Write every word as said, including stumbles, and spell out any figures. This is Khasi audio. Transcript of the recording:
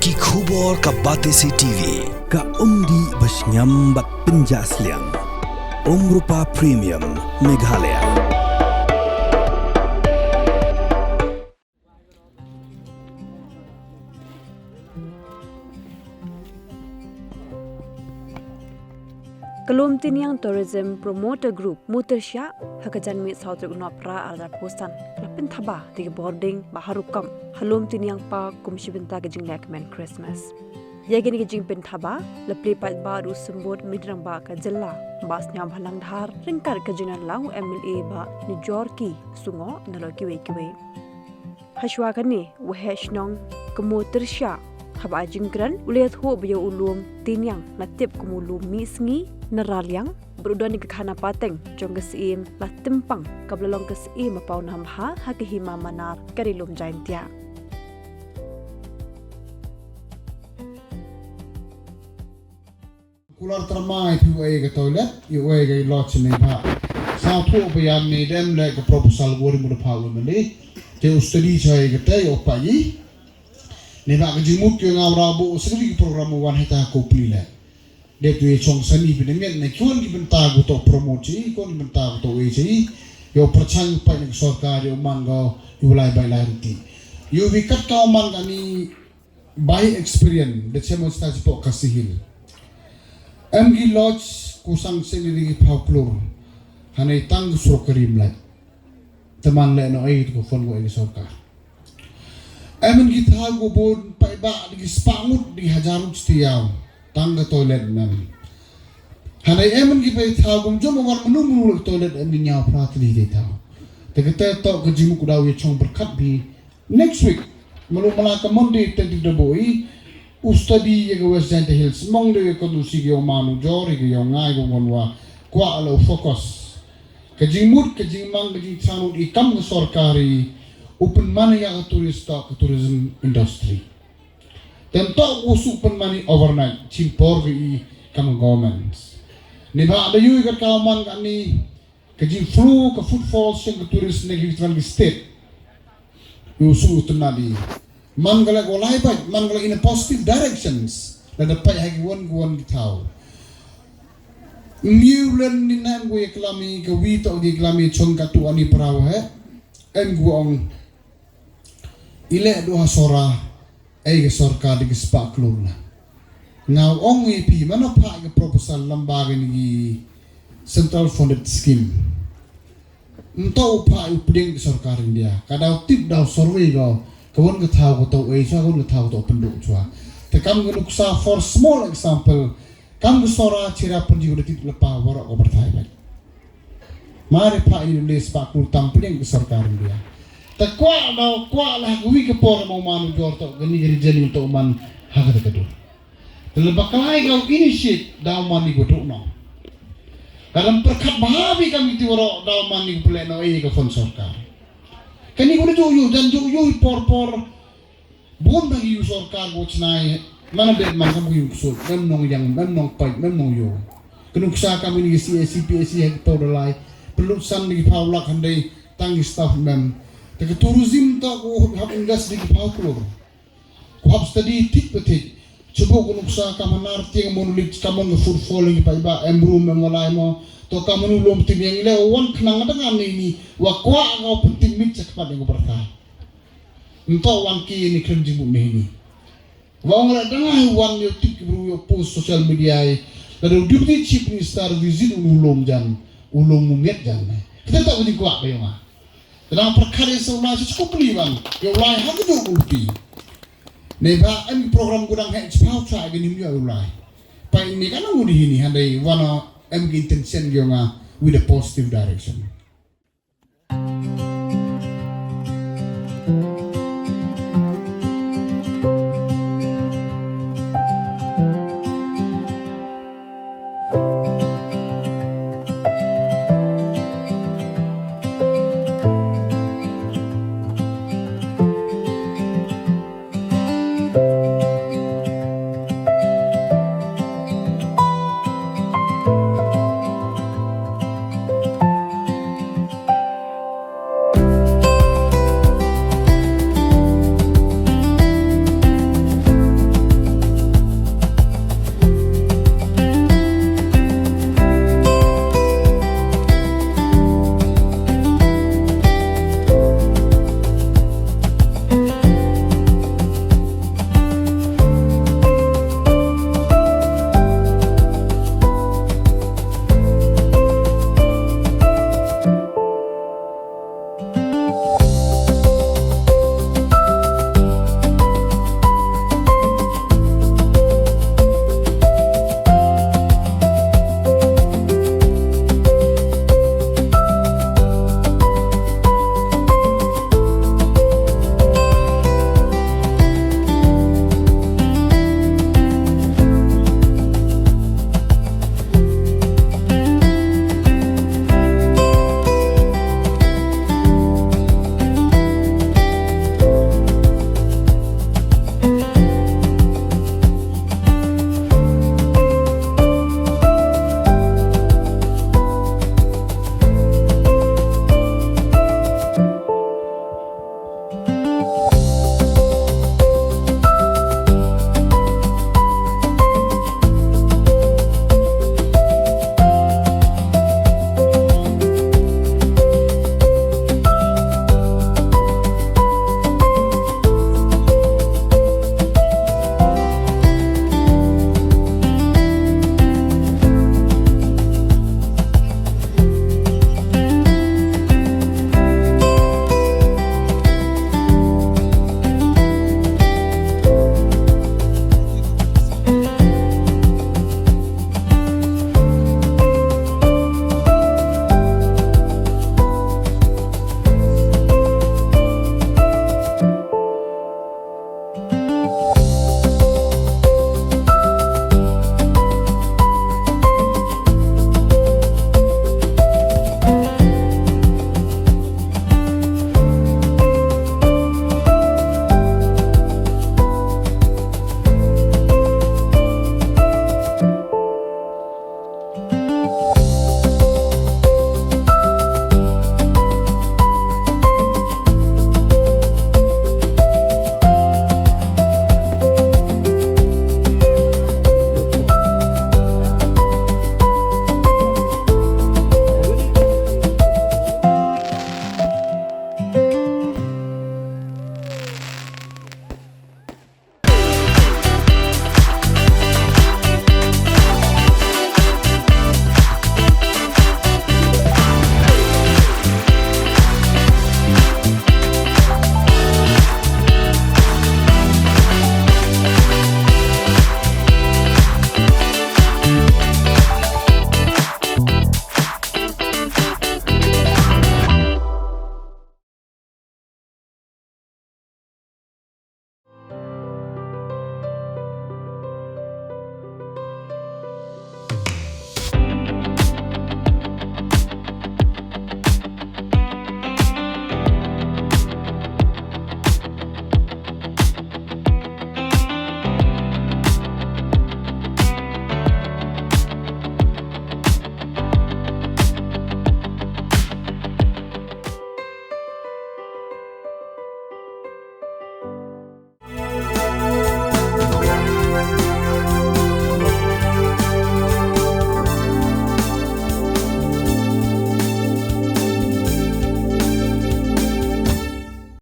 Ki khubor ka Batesi T V, ka umdih ba shngiam bad pynjah sliang. Umrupa Premium, Meghalaya. Ka Lumtiniang Tourism Promoter Group, Mutirshah, ha ka janmiet saw tarik u Nohprah arhajar arphew san, la pynthaba da ki bording ba ha rukom ha Lumtiniang Park kum shi bynta ka jingleh kmen Christmas. Ïa kane ka jingpynthaba la plie paidbah da u Symbud Myntri Rangbah ka jylla, Bah Sniawbhalang Dhar, ryngkat ka jingïalang u M L A Bah Nujorki Sungoh, na la kiwei kiwei. Hashwa kane, u Waheh Shnong ka Mutirshah, ha ba ai jingkren, u la ïathuh ba ïa u Lumtiniang la tip kum u lum mih sngi na Raliang, bad u don ïa ka khana pateng jong ka syiem Lad Tympang, kaba la long ka syiem ba paw nam bha ha ka hima manar ka Ri Lum Jaintia. Kular tyrmai phi, u ai ka toilet, u ai ka lodge ne bha. Sngewthuh ba ïa ne dem leh ka proposal wari mut da pha u M L A. Te u study chai ka te u pa i. Ne ba ka jingmut ki nga u ra bo u sngri ki program u wan heta ko pli leh. Dep tu i chong sani bi ne miet ne kwon ki bynta ko to promote chi, kwon ki bynta ko to e chi. Ïa u pyrchang pa ne ka sorkar ïa u man ko u lai bai lai ruti. Ïa u bi kat ka u man ka ni by experience, da chem sta chi pok Khasi Hills. Em ki lodge ku sang seng ri ki phaw klur. Hanei tang ku surok ka rim leh. Te man leh no ei ku khon ko ei sorkar. Em ki thaw ku bun paidbah di ki spah ngut di hajar ngut stiaw. Tang ka toilet mem. Hanei em ki pai thaw ku jom war menu menu leh toilet em ni nyaw prat li di thaw. Te ka te to ka jingmut ku daw ïa chong berkat bi Next week, malu mala ka Monday, twenty da boi, u study ïa ka West Jaintia Hills, mong de ka du si ïa u man u jor, ïa ka ïa u ngai, ïa u ngon wa, kwah la u focus. Ka jingmut, ka jingmang, ka jingthrang lut i kam ka sorkar i, u pynman ïa ka tourist, ka tourism industry. Tem to u su pynman i overnight, chim por ka i kam government. Ni ba da yu i ka ka man ka ni, ka jingflow ka footfall seng ka tourist ne ki twan ki state. Yu su tynad i. Man ka la ko lai bait, man ka la in a positive directions. La da pai ha ki wan ki wan ki thaw. New len ni nam ko i klami ka wi to ki klami chong ka tu ani parau he. Em ko ong. I leh duh ha Sohra, ei ka sorkar di ki spah klur na. Nga ong i phi, mano pha ka proposal lamba ka ni ki central funded scheme. Nto u pha u pdeng ka sorkar India. Ka daw tip daw survey ko, ka won ka thaw ko to ei chwa, ka won ka thaw ko to pynduh chwa. Te kam ka nuksa for small example, kam ka Sohra chira pynji ko da tip lepa warok ko berthai bait. Mari pha ini le spah klur tam pdeng ka sorkar India. Ta kwah daw kwah la ka wi ka por mo man u jor to ka ni ka ri jani to man ha ka ta ka dur. Te le baklai ka initiate daw man ni ko to no. Ka dam perkat bha bi kam iti waro daw man ni ko pele no e ka fund sorkar. Ka ni ko ju yu jan ju yu por por Bun ba ki yu sorkar ko chnai, mana bet man kam ki yu ksut, mem nong yang, mem nong pait, mem nong yu. Ka nuksa kam ini ki C A C, P A C, ha ki pau dalai, pelut san ki pau lak handai, tang ki staff mem. Te ka tourism ta ko hap invest di ki pau klur. Ko hap study thik pa thik. Chubo ka nuksa kam hanar tiang monolith, kam mon ka footfall ki paiba, em room, em walai mo. To kam manu lom tim yang le, wan khnang da ngan ni ni, wa kwah ka pyntim mit chak pat yang ko berthai. Nto wan ki ni kren jingmut ni ni. Wa ong la dang ai wan yo tip ki bru yo post social media ai. La do deputy chief minister visit u lom jan, u lom mu miet jan ne. Kita tak ni kwak ba yo ma. Tadang perkara so la chukup peli wan. Yo lai ha kedu ulti. Ne ba em program gudang he chpau cha ga nim yo lai. Pa ini kana udi hini handai wana em ki intention yo nga with a positive direction.